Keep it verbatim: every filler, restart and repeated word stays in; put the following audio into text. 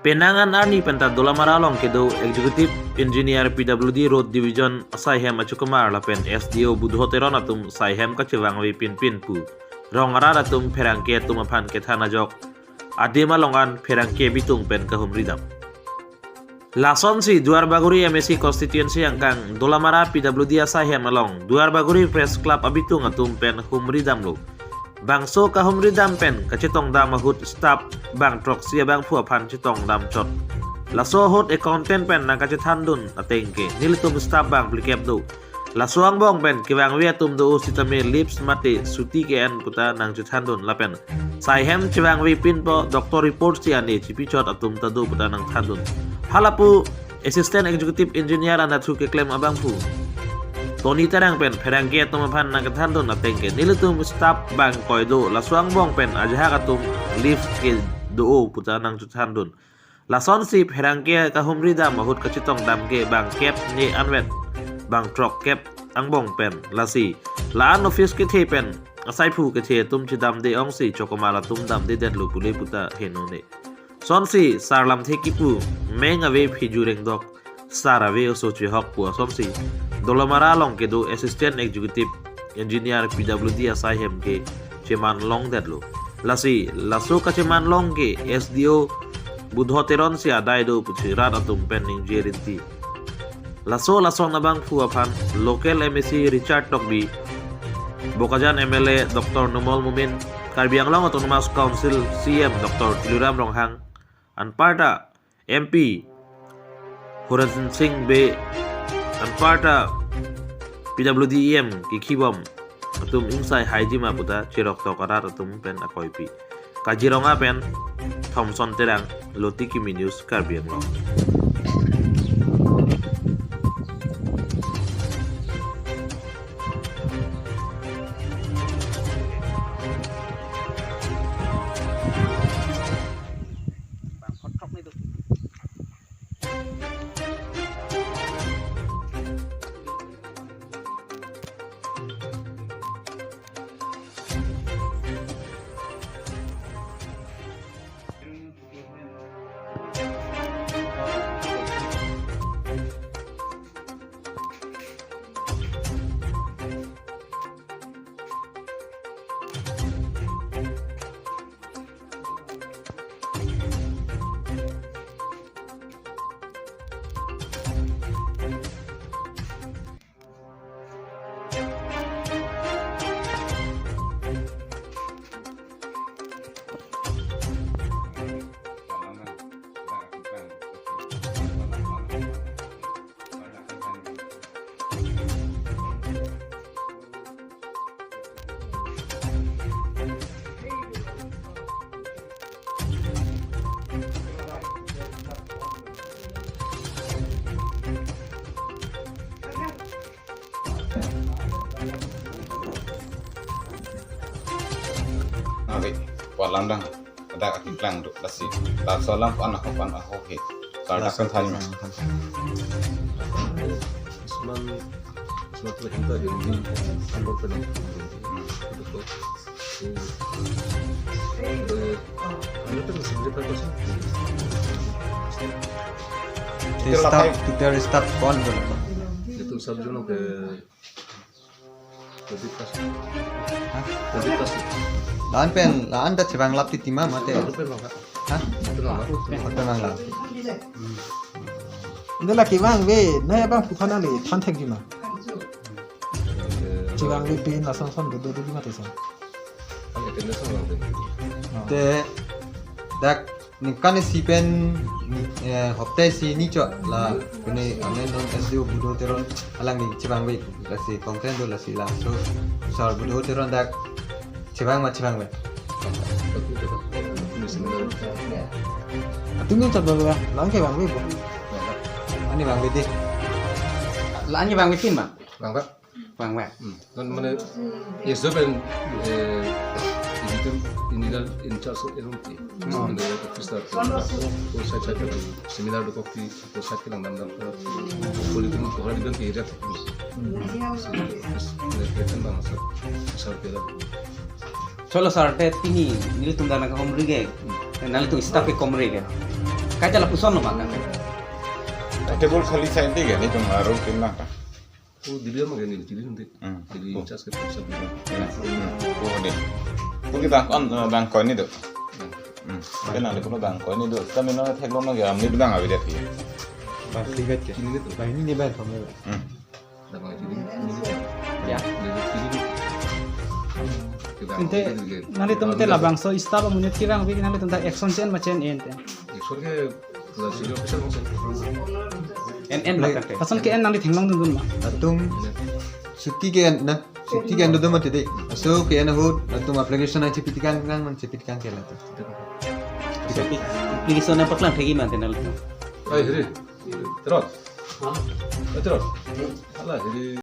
Penang an arni penta Dolamara along kedo Executive Engineer P W D Road Division asaihem Achukumar lapen S D O Budho Teron atum saihem kachevangve pinpin pu rong arat atum pherangke atum aphan kethan ajok adim along an pherangke bitung pen kahumri dam. Lasonsi Duarbagori M A C constituency angkang Dolamara P W D asaihem along Duarbagori Press Club abitung atum pen humri damlo. Bangso kahumri dam pen kachetong dam ahut staff bang throksi abangphu aphan chetong dam chot. Laso ahut accountant pen nangkachethan dun ateng ke nelitum staff bang phlikep do. Laso angbong pen kevangve atum do sitame leaves mate chuti ke-en puta nangchethan dun lapen saihem chevangve pinpo doctor report si ane chipi chot atum ta do puta nangthan dun. Halapu Assistant Executive Engineer anathu keklem abangphu Tony Terang pen pherangke atum aphan nangkethan dun ateng ke nelitum staff bang koi do, laso angbong pen ajahak atum leave ke do puta nangchethan dun. Lasonsi pherangke kahumri dam ahut kachetong dam ke bang kep ne anvet bang throkkep angbong pen lasi la-an office kethe pen asaiphu kethe atum chedamde ongsi Chokomar atum damde detlo pule puta heno ne. Sonsi sar lamthe kipu meng ave phiju rengdok sar ave oso chehok pu asonsi Dolamara along kedo Assistant Executive Engineer P W D asaihem ke cheman long detlo. Lasi laso kacheman long ke S D O Budho Teron si adai do pusi rat atum pen ningje rinti. Laso lason abangphu aphan local M A C Richard Tokbi, Bokajan M L A Doctor Numal Momin, Karbi Anglong Autonomous Council C E M Doctor Tuliram Ronghang, anparta M P Horen Sing Bey, anparta P W D E M kekhibom atum ingsai haiji ma puta cherok tok arat atum pen akoipi. Kaziranga pen Thomson Terang, Loti Kimi News, Karbi Anglong. Oke, walang dang. Ada aki klang duk lasi. Laso alam pan ahok pan ahok he. Sar dak kan thani ma. Seman, seman tu hinta jadi ni. Ambo pernah. Itu staff, itu staff kon berapa? Itu sab jono ke Hah? La-an pen, la-an ta chevang lap titi ma mate. Hah? Hotel mang lap. Inde la kevangve, nai abangphu aphan le than thekji ma. Chevangve pen lason son do do di mate son. Te dak ningkan isi pen, eh, hopta isi ni chot la pini amen non S D O Budho Teron alangli chevangve, lasi kongkren do lasi laso sar Budho Teron dak chevang ma chevangve. Atum ni chot ba la, la-an kevangve bo. Ani vangve di. La-an kevangve pen ma. Vangve. Vangve. Hmm. Non mane S D O pen, eh, editor, engineer in charge of L M T. Hmm. Mane officer. Ko sai sai seminar dokok ti, ko sai kelang dam dam. Ko di tum ko hari dam ke area. Hmm. Mane kelihatan bang asal, asal pera. Cholo sar, te pini nelitum dak nangkahumri ke, nanglitum staff ke komri ke. Kaita lapuson lo maka. Table khali side de gani tum arum tin lang ka. Oh, Delhi ma gani, Delhi nanti. Hmm. Delhi in charge ke pusat. Hmm. Oh, de. Pun kita kon, eh, bang koin ni do. Hmm. Kena de kono bang koin ni do. Kami no theklong lagi amni bilang abi dia. Bang sigat ke. Ini ni bang kami. Hmm. Ya. Ante nanglitum te labangso staff amonit kevang pi nanglitum ta action chen ma chen en te. Action ke laso officer mo chen. En en ma tangte. Lason ke-en nangli theklong dundun ma. Latum chuti ke-en na. Chuti ke-en dodun mati de. Laso ke-en ahut latum application nangchepi tikang nang nangchepi tikang ke latum. Application nangpaklang thek-i ma te nanglitum. Ai, hiri. Terot. Hah? Eh, terot. Ala, hiri.